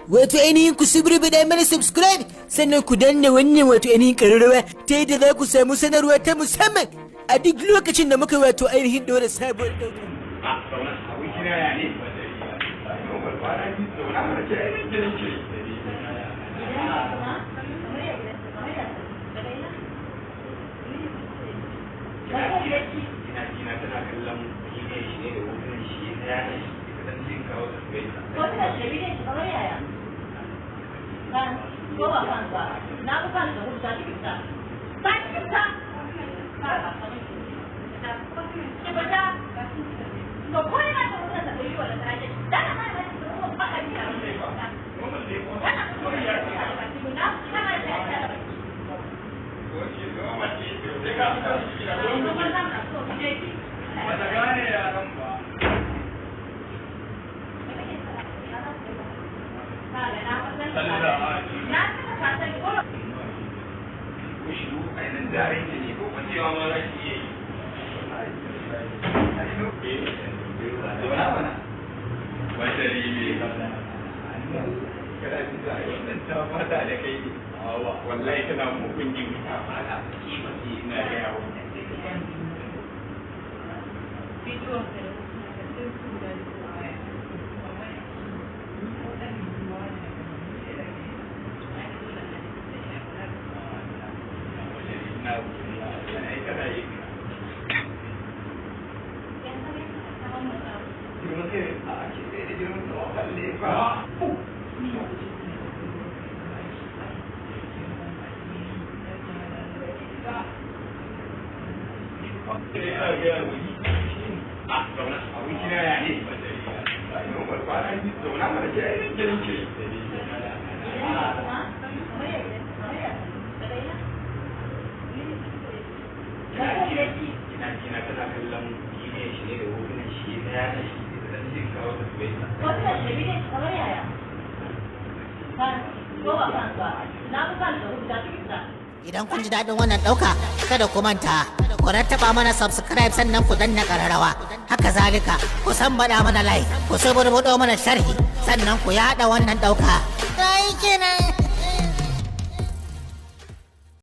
Wato ainihin ku suburbuɗa mana subscribe, sannan ku danna wannan wato ainihin ƙararrawa, ta yadda za ku samu sanarwa ta musamman a duk lokacin da muka wato ainihin ɗora sabuwar ɗauka. A zauna, abokina, ya ne? Kwana biyu, zauna mana ke ainihin ke. Ina jina tana kallon bidiyon shi ne da hotunan shi na yanar shi ita, dan jin kawo ta su gaisa. Hotunan shi da bidiyon shi kamar yaya? Fan ko ba fan ba? Na fi fan da rubuta ki fita. Ba ki fita. Ba ba kamar ki fita. Ki fita. To ko ina da hoton da bai yi wa da ta ce. Dan ma ma ki rubuta faɗa ki da rubuta. Wannan kuma ya ce da baki na kana da ya da baki. Bata gane yaran ba. Ko shiru ainihin daren ki ne ko kwacewa ma za ki iya yi. Zauna mana. Wata ribe. Kana ji za a yi wannan ta fada da kai ne. Wallahi tana mugun yin ta fada. Ki ina gaya wa. Ina ai kana yi. Girman kai a ake kai da girman tsawa balle fa. A zauna, abokina, ya ne? Kwana biyu, zauna mana ke ainihin ke. Ina jina tana kallon bidiyon shi ne da hotunan shi na yanar shi ita, dan jin kawo ta su gaisa. Hotunan shi da bidiyon shi kamar yaya? Fan ko ba fan ba? Na fi fan da rubuta ki fita. Idan kun ji daɗin wannan ɗauka, kada ku manta, ku rattaba mana subscribe, sannan ku danna ƙararrawa. Haka zalika, ku san baɗa mana like, ku suburbuɗo mana sharhi, sannan ku yaɗa wannan ɗauka. Ai kenan.